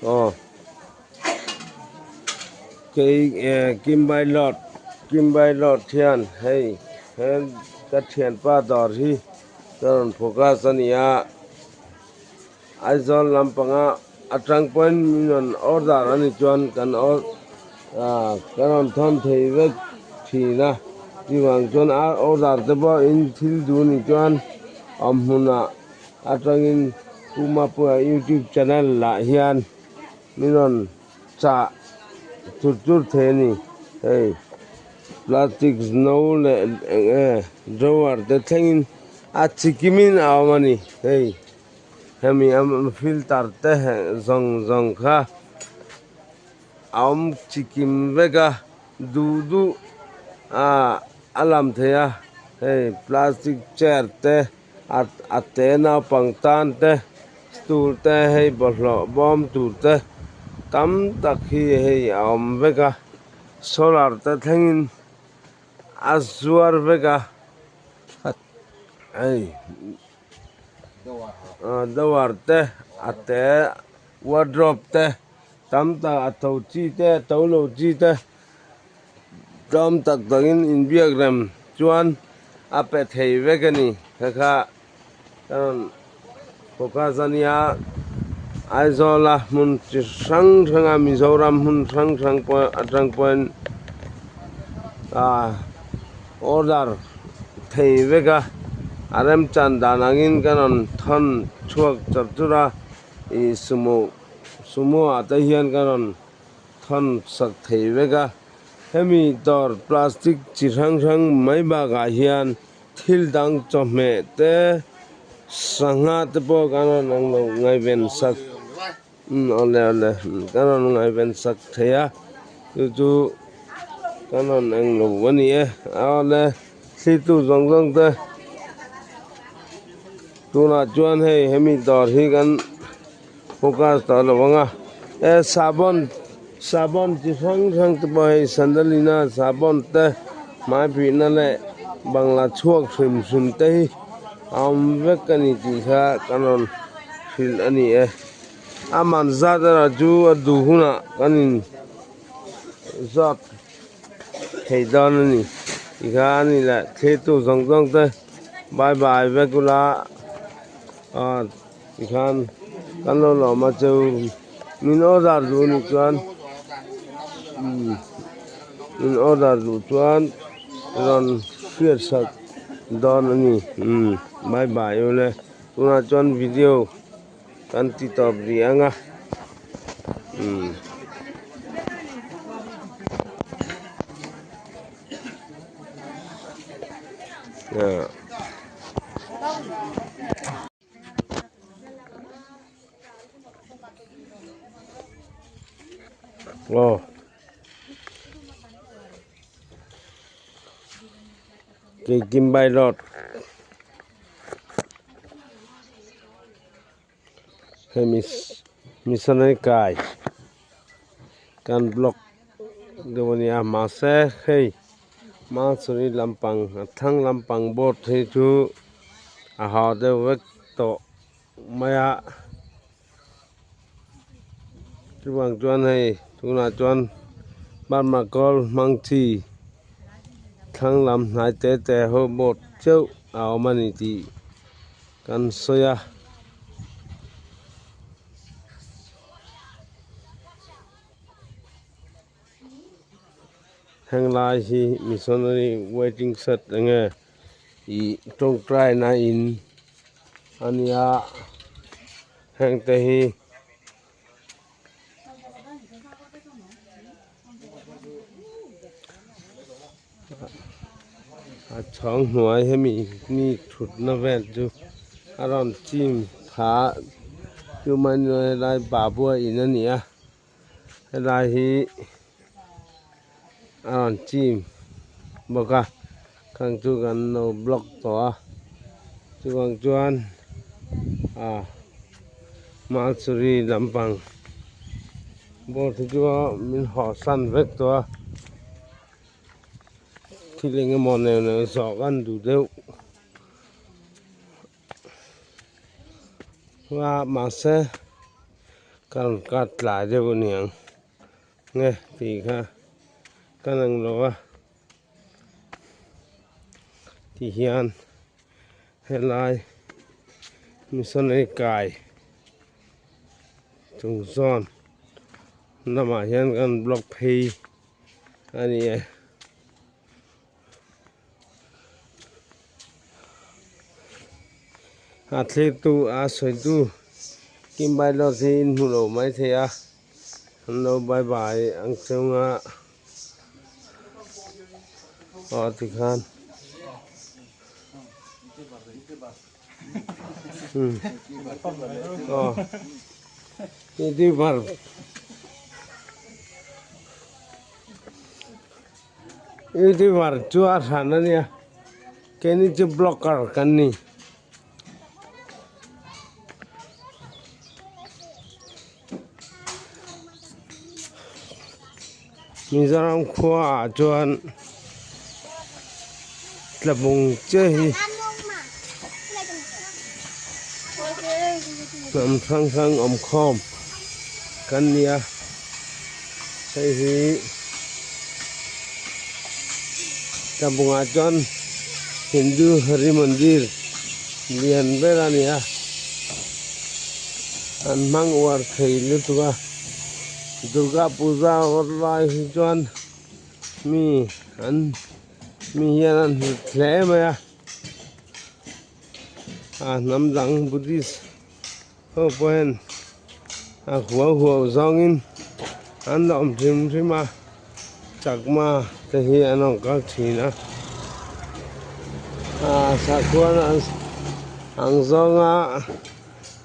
Aw kei eh Kimbailawt Kimbailawt hian hei he ka thianpa dawr hi ka rawn focus a ni a Aizawl lampanga atang pawhin min rawn order a nih chuan kan ah ka rawn thawn thei vek thin a chuvang chuan a order te pawh in thil duh a nih chuan awm hmunah atangin Pu Mapuia youtube channel lah hian min rawn chah chur chur thei a ni hei plastic no leh eng nge drawer te thlengin a chikimin a awm a ni hei hemi a filter te zawng zawng kha a awm chikim vek a duh duh ah a lam thei a hei plastic chair te. A te naupang tan te stool te hei bawlhhlawh bawm tur te tam tak hi hei a awm vek a solar te thlengin a zuar vek a hei dawar te a te wardrobe te tam tak a to chi te a to lo chi te. Tlawm tak takin inbiak rem chuan a pe thei vek a ni. Kha kha ka rawn focus a nia, Aizawla hmun chi hrang hranga Mizoram hmun hrang hrang pawh atang pawhin ah order thei vek a, a remchan dan angin ka rawn thawn chhuak char chur a, ih sumo sumo ah te hian ka rawn. Thawn sak thei vek a, hemi dawr plastic chi hrang hrang mai bakah hian thil dang chawhmeh te sangha te pawh kan rawn ang lo ngaihven sak umm awle awle kan rawn ngaihven sak thei a chu chu kan rawn eng lo a ni e awle thlitu zawng zawng te tunah chuan hei hemi dawr hi kan. Focus tawh lo ang a e sabon sabon chi hrang hrang te pawh hei sandalina sabon te hmai phihna leh bangla chhuak hrim hrim te hi a awm vek a ni tih kha kan rawn hrilh a ni e a man zat erawh chu a duh hunah kan in zawt thei dawn a ni tikha a ni leh thlir tu zawng zawng te bye bye vek ula ah. Tikhan kan lo lawm a chu min order duh nih chuan min order duh chuan rawn hriat sak dawn a ni bye bye ule tunah chuan video kan ti tawp rih ang a. Aw Kimbai road hei missionary kai kan block deuh a nia mahse hei Mansuri lampang a thlang lampang board hi chu a ha deuh vek tawh mai a chuvang chuan hei tunah chuan Burma kawl hmang chi thlang lam hnai te te ho board chauh a awm a ni tih kan sawi a. Heng lai hi missionary waiting shed enge ih tawngtai na in a nia heng te hi. A chhawng hnuai hemi mi thutna vel chu a rawn chim tha chu mai helai babua in a ni a helai hi a rawn chim bawk a khang chu kan lo block tawh a chuvang chuan ah Malsuri lampang board hi chu min hawhsan vek tawh a thil eng emaw neuh neuh zawh kan duh deuh. A mahse. Ka rawn cut tlai deuh a niang nge tih kha ka nang lo a ti hian helai missionary kai chung zawn lamah hian kan block phei a ni e. A thlirtu a sawitu Kim Bylaws hi in hmu lo mai thei a an lo bye bye ang chunga aw tikhan aw youtuber. Youtuber chu a hran a nia keini chu blogger kan ni. Mizoram khua ah chuan tlabung che hi hnam hrang hrang awm khawm kan nia hei hi tlabungah chuan Hindu Hari Mandir lian ber a ni a an hmang uar thei lutuk a Durga Puja awrh lai hi chuan mi an mi hian an hlut hle mai a a hnam dang Buddhist ho pawh hian a huau huau zawngin an la awm hrim hrim a chakma te hi an rawn kal thin a ah sakhuan ang zawnga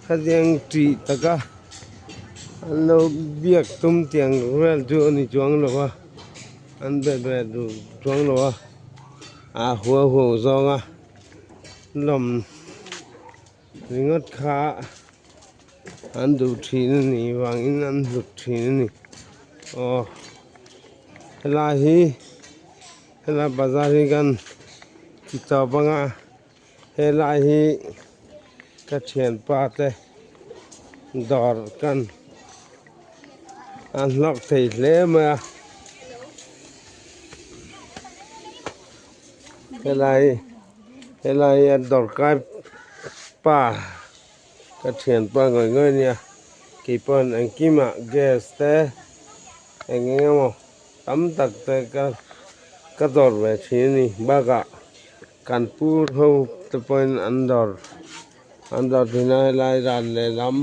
khatiang tih taka an lo biak tum tiang vel chu a ni chuang lo va an be ve duh chuang lo a a huau huau zawnga lawm. Ringawt kha an duh thin a nih vangin an hlut thin a ni aw helai hi helai bazar hi kan ti tawp ang a helai hi ka thianpa te dawr kan an hlawk thei hle mai a helai. Helai hi a dawrkai pa ka thianpa ngawih ngawih a nia keipawn engkimah gas te eng eng emaw tam tak te ka ka dawr ve thin a ni bakah kan pu ho te pawhin an dawr an dawr thin a helai ral lehlam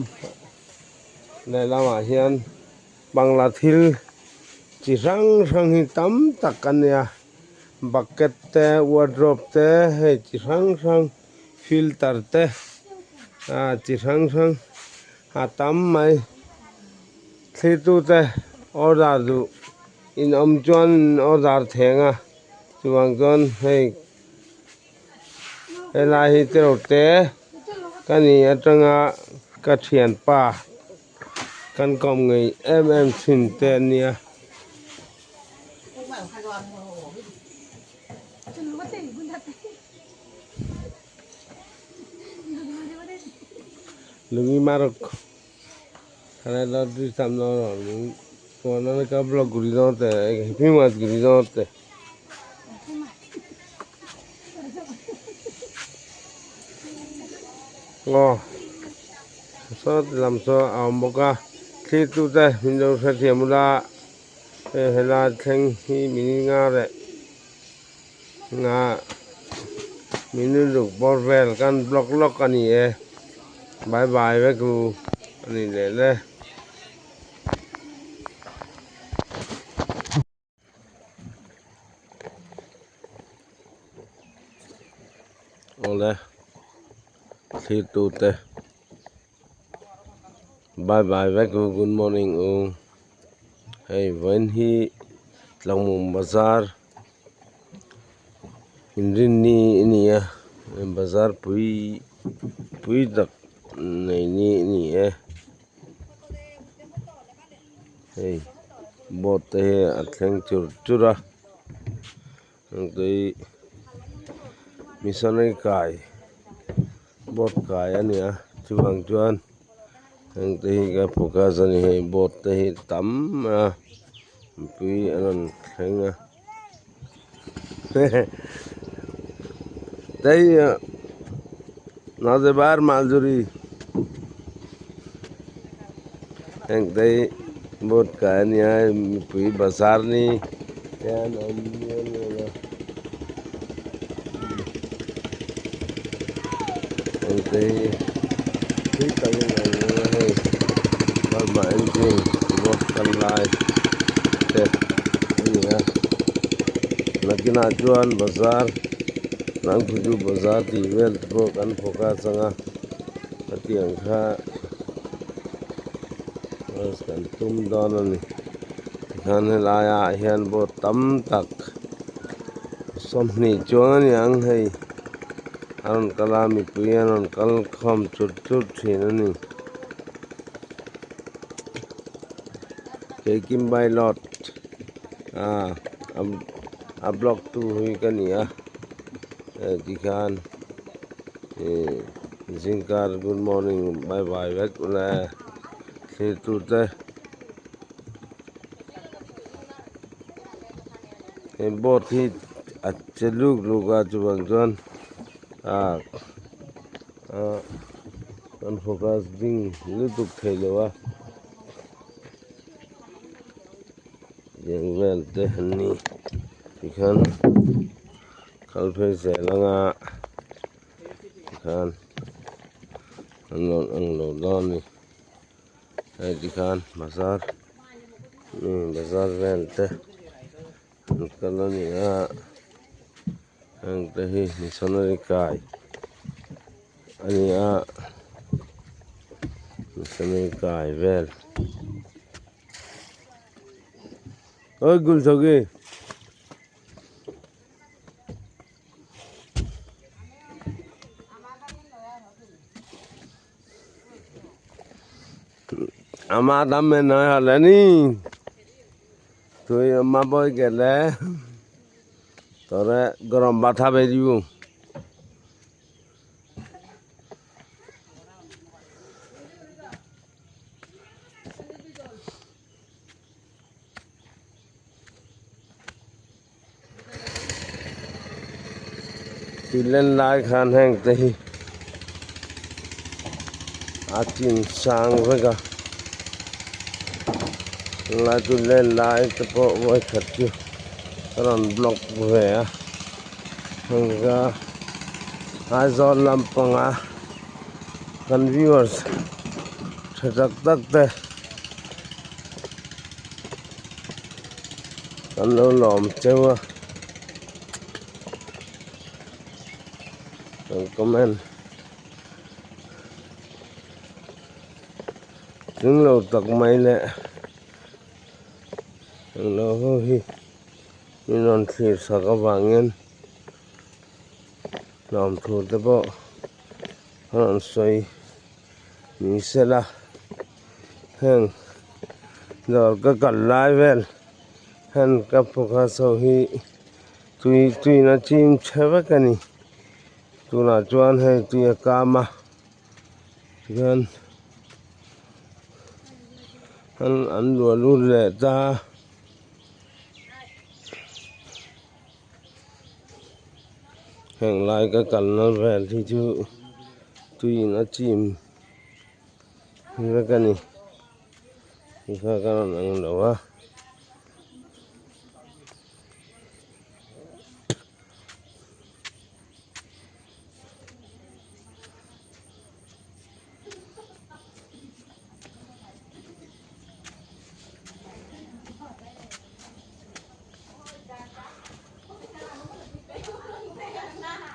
lehlamah hian bangla thil chi hrang hrang hi tam tak a nia. Bucket te wardrobe te hei chi hrang hrang filter te ah chi hrang hrang a tam mai thlitu te order duh in awm chuan order theng a chuvang chuan hei helai hi te reuh te ka ni atanga ka thianpa kan kawm ngei em em thin te a nia. Lungi marok Aw saw lam saw a awm bawk a thlir tute min lo hrethiam ula hei helai thleng hi min nga leh nga min ruk bawr vel kan block lawk a ni e bye bye vek u a ni leh le. Awle thlir tute bye bye vek u good morning u hei vawiin hi tlangmum bazar inrinni a ni a bazar pui pui tak nei ni a ni e. Hei boat te hi a thleng chur chur a engtui missionary kai boat kai a ni a chuvang chuan. Heng te hi ka focus a ni hei boat te hi tam a mipui an rawn thleng a heng te hi boat kai a nia mipui bazar ni te an awm mial mial a heng te hi thui takin an awm a hei burma engine boat kal lai te a ni a nakinah chuan bazar tlangpui bazar tih vel te pawh kan focus ang a hetiang kha kan tum dawn a ni tikhan helai ah hian boat tam tak sawmhnih chuang a ni ang hei a rawn kal a mipui an rawn kal khawm chut chut thin a ni Keikimbai lot ah a block tu hi ka ni a hei tikhan ih zingkar good morning bye bye vek ule thlir tur te. He boat hi a che luk luk a chuvang chuan ah ah kan focus ding lutuk thei lo a tiang vel te an ni tikhian kal phei zel anga tikhian an rawn ang lo dawn a ni. Hei tikhan bazar bazar vel te an kal a ni a heng te hi missionary kai a ni a missionary kai vel oi gul chho gi. আমার দামে নয় হলে নি তুই আমা বই গেলে তোরে গরম বাথা বেরিব। Tui len lai khan heng te hi a chin sang vek a tunlai chu len lai te pawh vawi khat chu a rawn block ve a heng kha Aizawl lampanga kan viewers tha tak tak te kan lo lawm cheu a. Kan comment tling lo tak mai leh englo ho hi min rawn thlir sak avangin lawmthu te pawh a rawn sawi ni sela heng dawr ka kal lai vel hian ka focus ho hi. Tui tuina chim chhe vek a ni tunah chuan hei tui a kam a tihian an an luah lut leh ta heng lai ka kalna vel hi chu tuiin a chim vek a ni tikha ka rawn ang lo a.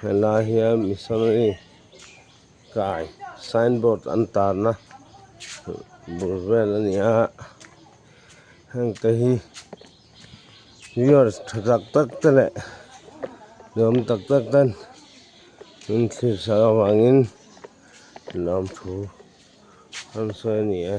Helai hian missionary kai signboard an tarna bul vel a ni a heng te hi. Viewers tha tak tak te leh nuam tak tak ten min thlir sak avangin lawmthu an sawi a ni e.